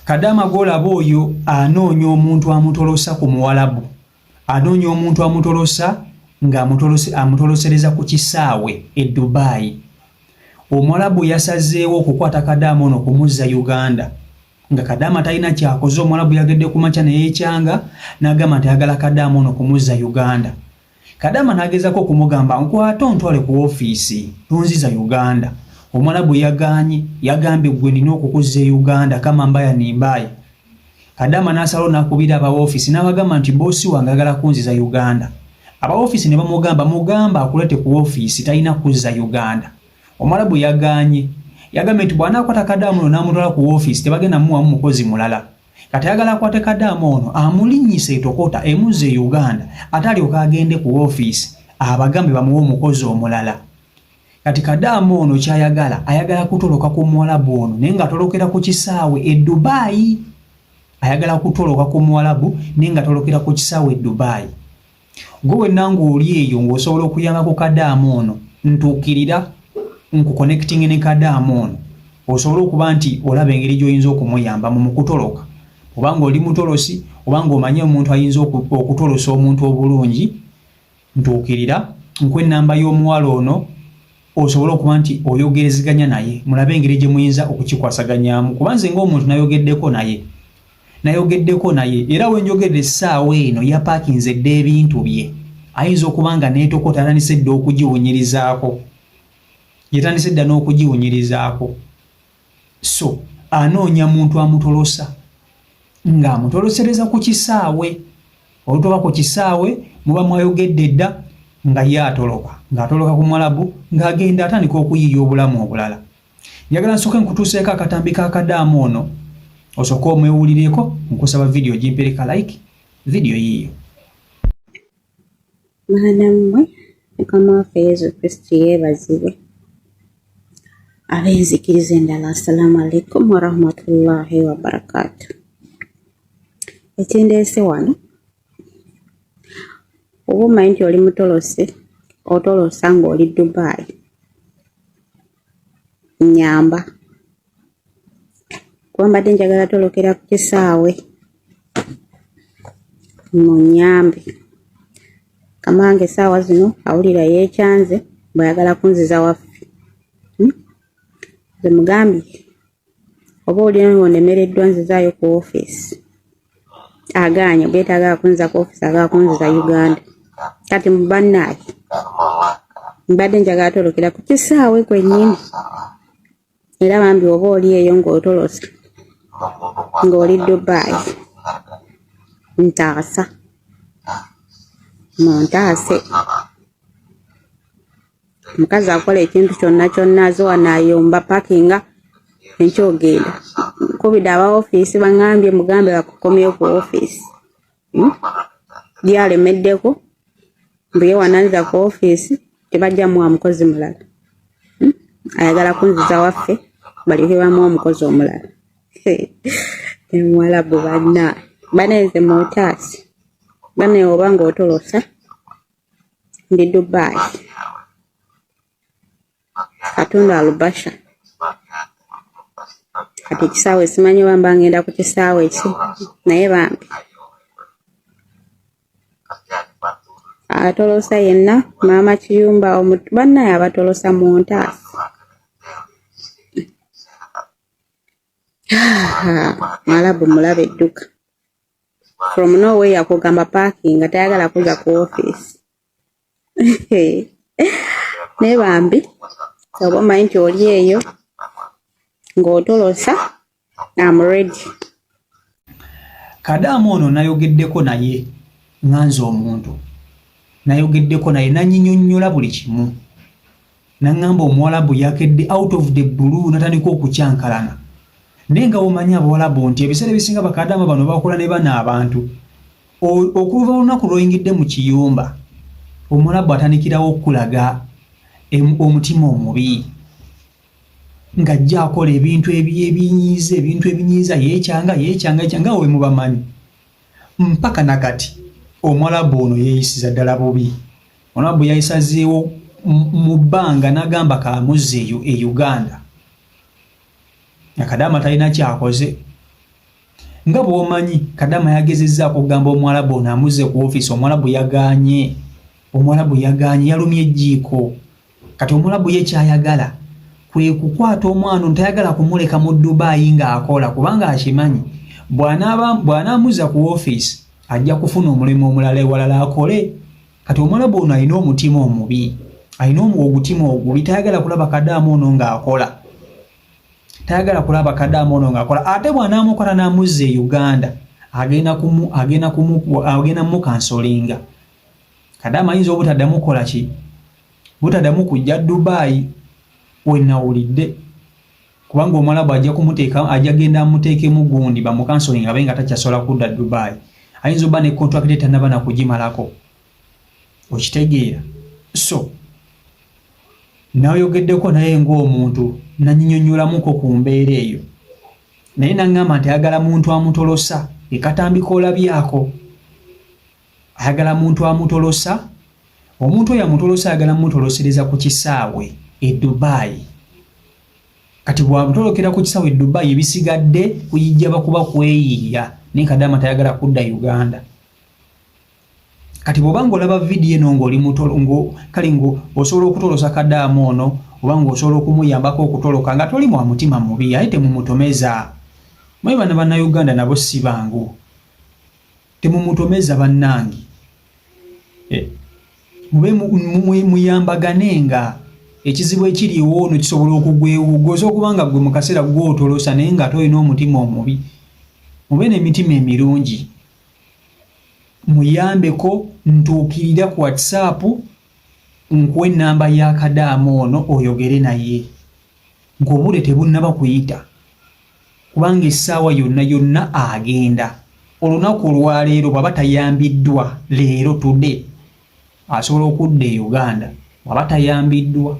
Kadaama gw'olaba oyo anoonya omuntu amutolosa ku Muwalabu. Anoonya omuntu amutolosa nga amutolosereza ku kisaawe e Dubai. Omuwalabu yasazeewo okukwata Kadaama ono okumuzza Uganda. Nga Kadaama talina kyakoze, Omuwalabu yagedde ku makya ne yeekyanga n'agamba nti ayagala Kadaama ono kumuzza Uganda. Kadaama n'agezaako okumugamba nkwate ontwale ku ofiisi tonziza Uganda. Omuwalabu yagaanye, yagambye ggwe nina okukuzza e Uganda kama mbaya ni mbaya. Kadaama n'asalawo n'akubira aba ofiisi n'abagamba nti boosi wange ayagala kunziza Uganda. Aba ofiisi ne bamugamba mugamba akuleete ku ofiisi talina kuzza Uganda. Omuwalabu yagaanye, yagambye nti bw'anaakwata Kadaama ono n'amutwala ku ofiisi tebagenda muwamu mukozi mulala. Kati ayagala akwate Kadaama ono amulinnyise etokota emuzze e Uganda ate alyoke agende ku ofiisi abagambe bamuwe omukozi omulala. Kati Kadaama ono ky'ayagala, ayagala kutoloka ku Muwalabu ono naye ng'atolokera ku kisaawe e Dubai. Ayagala kutoloka ku Muwalabu naye ng'atolokera ku kisaawe e Dubai. Gwe wenna ng'oli eyo ng'osobola okuyamba ku Kadaama ono, ntuukirira nkuconnectinge ne Kadaama ono osobole okuba nti olaba engeri gy'oyinza okumuyambamu mu kutoloka. Oba ng'oli mutolosi oba ng'omanyi omuntu ayinza okutolosa omuntu obulungi, ntuukirira nkuwe ennamba y'omuwala ono osobole okuba nti oyogerezeganya naye mulabe engeri gye muyinza okukikwasaganyaamu kuba nze ng'omuntu nayogeddeko naye. Nayogeddeko naye era we njogerera essaawa eno yapaakinze dda ebintu bye. Ayinza okuba nga n'etokota atandise dda okugiwunyirizaako. Yatandise dda n'okugiwunyirizaako. So anoonya muntu amutolosa ng'amutolosereza ku kisaawe. Olutuuka ku kisaawe muba mwayogedde dda nga ye atoloka, ng'atoloka ku Mwalabu ng'agenda atandika okuyiiya obulamu obulala. Njagala nsooke nkutuuseeko akatambi ka Kadaama ono osooke omwewulireko. Nkusaba vidiyo gimpereka like vidiyo yiiyo. Baana mmwe, Mukama waffe Yesu Kristo yeebazibwe. Ab'enzikiriza endala, assalaamu alaikum warahmatullahi wabarakaatu. Ekindeese wano, oba omanyi nti oli mutolosi, otolosa ng'oli Dubai, nnyamba kuba mbadde njagala tolokera ku kisaawe munnyambe. Kamange essaawa zino awulira yeekyanze bw'ayagala kunziza waffe. Hmm? Nze mugambye oba oli ng'onemereddwa nzizaayo ku ofiisi. Agaanye bwetagala kunziza ku ofiisi agala kunziza Uganda. Kati mu bannaaye mbadde njagala tolokera ku kisaawe kwennyini. Era bambi oba oli eyo ng'otolosa ng'oli Dubai ntaasa muntaase. Omukazi akola ekintu kyonna kyonna aze wano ayomba pakinga enkya ogenda. Nkubidde aba ofiisi baŋŋambye mugambe bakukomyewo ku ofiisi. Hmm? Byalemeddeko mbu ye wananziza ku ofiisi tebajja muwa mukozi mulala. Hmm? Ayagala kunziza waffe balyoke bamuwa omukozi omulala. Omuwalabu banna banenze muntaase banne oba ng'otolosa ndi Dubai. Katonda alubasha kati ekisaawe simanyi oba mba ngenda ku kisaawe ki naye bambi atolosa yenna maama kiyumba bannaye abatolosa mu ntaasi mwalabu mulabe edduka from nowhere kugamba parking nga tayagala kuza ku office. Naye bambi oba omanyi nti oli eyo ng'otolosa, am ready. Kadaama ono nayogeddeko naye nga nze omuntu nayogeddeko naye nanyinyonnyola buli kimu naŋŋamba omuwalabu yakedde out of the blue natandika okukyankalana naye nga womanyi abawalabu nti ebiseera ebisinga bakadaama bano bakola ne bano abantu Okuva olunaku lw'oyingidde mu kiyumba, Omuwalabu atandikirawo okukulaga omutima omubi ng'ajja akola ebintu ebinyiiza, ebintu ebinyiiza, yeekyanga, yeekyanga, yeekyanga nga we mubamanyi. Mpaka na kati Omuwalabu ono yeeyisiza ddala bubi. Omuwalabu yayisazeewo mu bbanga n'agamba kamuzze e Uganda. Nga Kadaama talina kyakoze. Nga bw'omanyi, Kadama yagezezzaako okugamba Omuwalabu ono amuzze ku ofiisi, Omuwalabu yagaanye. Omuwalabu yagaanye, yalumye ejjiiko. Kati Omuwalabu ye ky'ayagala kwe kukwata omwana ono, tayagala kumuleka mu Dubai ng'akola kubanga akimanyi bw'anaamuzza ku ofiisi ajja kufuna omulimu omulala ewalala akole. Kati Omuwalabu ono alina omutima omubi, alina ogutima ogubi, tayagala kulaba Kadaama ono ng'akola. Tayagala kulaba Kadaama ono ng'akola. Ate bw'anaamukola n'amuzza e Uganda, agenda kumu, agenda kumu, agenda mukansolinga. Kadaama ayinza obutaddamu kukola ki? Butaddamu kujja Dubai we nawulidde. Kubanga Omuwalabu ajja kumuteeka, ajja genda amuteekemu gundi bamukansolinga abe nga takyasobola kudda Dubai. Ayinza obba ne contract etannaba na kugimalako. Okitegeera? So, nayogeddeko naye ng'omuntu nanyinyonnyolamuko ku mbeera eyo. Naye n'aŋŋamba nti ayagala muntu amutolosa, ekatambi k'olabyako. Ayagala muntu amutolosa, omuntu oyo amutolosa ayagala mutolosereza ku kisaawe e Dubai. Kati bw'amutolokera ku kisaawe e Dubai ebisigadde kuyijja bakuba kweyiiya, naye Kadaama tayagala kudda Uganda. Kati bw'oba ng'olaba vidiyo eno ng'oli mutolo, ngo, kale ngo osobola okutolosa Kadaama ono oba ng'osobola okumuyambako okutoloka nga toli mwa mutima mubi, aye temumutomeza. Mwe bano Bannayuganda nabo si bangu. Temumutomeza bannange. Mube muyambaganenga. Ekizibu ekiriwo ono kisobola okugwewo. Gwe osobola okuba nga ggwe mu kaseera gw'otolosa naye nga ate olina omutima omubi. Mube n'emitima emirungi. Muyambeko, ntuukirira ku WhatsApp nkuwe ennamba ya Kadaama ono oyogere naye ng'obudde tebunnaba kuyita, kubanga essaawa yonna yonna agenda. Olunaku olwaleero bw'aba tayambiddwa leero today asobola okudda e Uganda bw'aba tayambiddwa.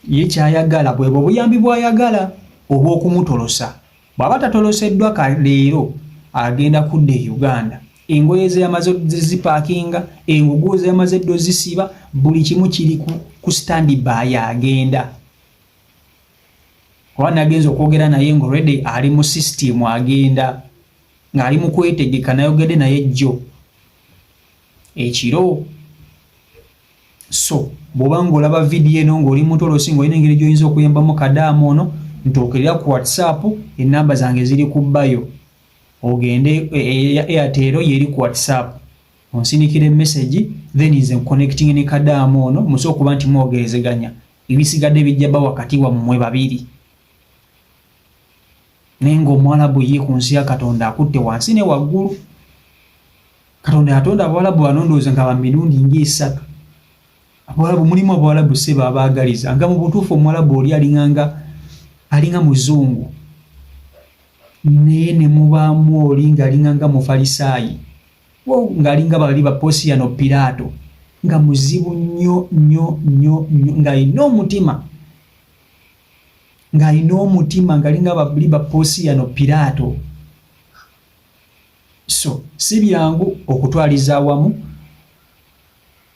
Ye ky'ayagala bwebwo obuyambi bw'ayagala obw'okumutolosa. Bw'aba tatoloseddwa ka leero agenda kudda e Uganda. Engoye ze yamaze zipaakinga, engugu ze yamaze dda ozisiba, buli kimu kiri ku stand by agenda. Kuba nagenze okwogera naye nga already ali mu system agenda, ng'ali mu kwetegeka, nayogedde naye jjo ekiro. So bw'oba ng'olaba vidiyo eno ng'oli mutolosi ng'olina engeri gy'oyinza okuyambamu Kadaama ono, ntuukirira ku WhatsApp, ennamba zange ziri ku bio. Ogende eya Airtel yeri ku WhatsApp, onsindikire message, then nze connecting ne Kadaama ono, musobola okuba nti mwogerezeganya. Ebisigadde bijja bba wakati wammwe babiri. Naye ng'Omuwalabu ye ku nsi ya Katonda akutte wansi ne waggulu. Katonda yatonda Abawalabu bano ndowooza nga ba mirundi ng'esatu. Abawalabu mulimu Abawalabu ssebo abaagaliza nga mu butuufu Omuwalabu oli alinganga alinga muzungu, naye ne mubaamu oli ng'alinganga Mufalisaayi, ng'alinga bali ba Posiyano Piraato, nga muzibu nnyo nnyo nnyo nnyo, ng'alina omutima, ng'alina omutima ng'alinga bali ba Posiyano Piraato. So si byangu okutwaliza awamu,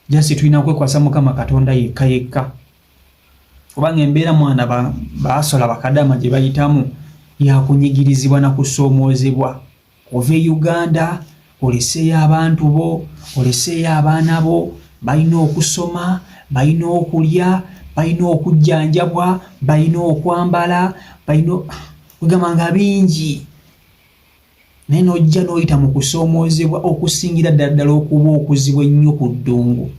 just tulina kwekwasa Mukama Katonda yekka yekka, kubanga embeera mwana baasola bakadama gye bayitamu yakunyigirizibwa na kusoomoozebwa. Ova e Uganda oleseeyo abantu bo, oleseeyo abaana bo, balina okusoma, balina okulya, balina okujjanjabwa, balina okwambala, balina kugamba nga bingi, naye n'ojja n'oyita mu kusoomoozebwa okusingira ddala ddala okuba okuzibu ennyo ku ddungu.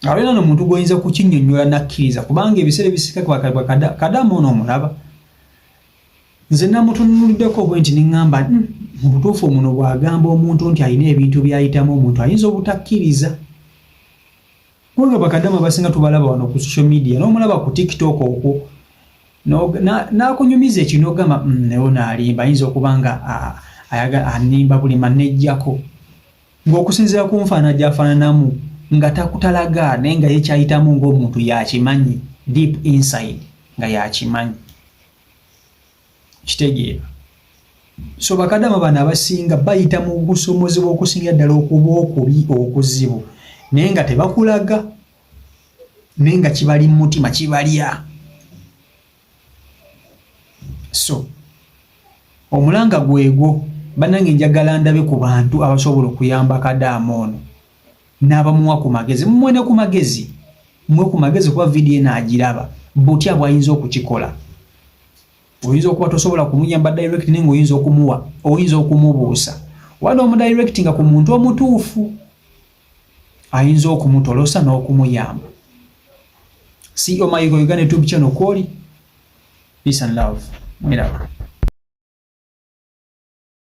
Abeera no muntu gw'oyinza kukinnyonnyola n'akkiriza, kubanga ebiseera ebisika Kadaama ono omulaba. Nze namutunuliddeko bwe nti ne ŋŋamba, mu butuufu omuno bw'agamba omuntu nti alina ebintu by'ayitamu omuntu ayinza obutakkiriza. Kubanga bakadaama abasinga tubalaba wano ku social media, n'omulaba ku TikTok okwo, n'akunyumiza ekyo n'ogamba, naye ono alimba, ayinza okuba nga animba bulima nejjako. Ng'okusinziira ku nfaanana gy'afaananamu nga takutalaga, naye nga ye ky'ayitamu ng'omuntu y'akimanyi, deep inside nga y'akimanyi. Kitegeera. So bakadama bano abasinga bayita mu kusomozebwa okusingira ddala okuba okubi okuzibu, naye nga tebakulaga, naye nga kibali mu mutima kibalya. So Omulanga gwegwo bannange, njagala ndabe ku bantu abasobola okuyamba kadaama ono n'abamuwa ku magezi. Mumuwe ne ku magezi, muwe ku magezi, kuba vidiyo eno agiraba butya bw'ayinza okukikola. Oyinza okuba tosobola kumuyamba direct, naye ng'oyinza okumuwa, oyinza okumubuusa oba n'omudirectinga ku muntu omutuufu ayinza okumutolosa n'okumuyamba. CEO Mayigo Uganda YouTube channel kwoli. Peace and love, mweraba.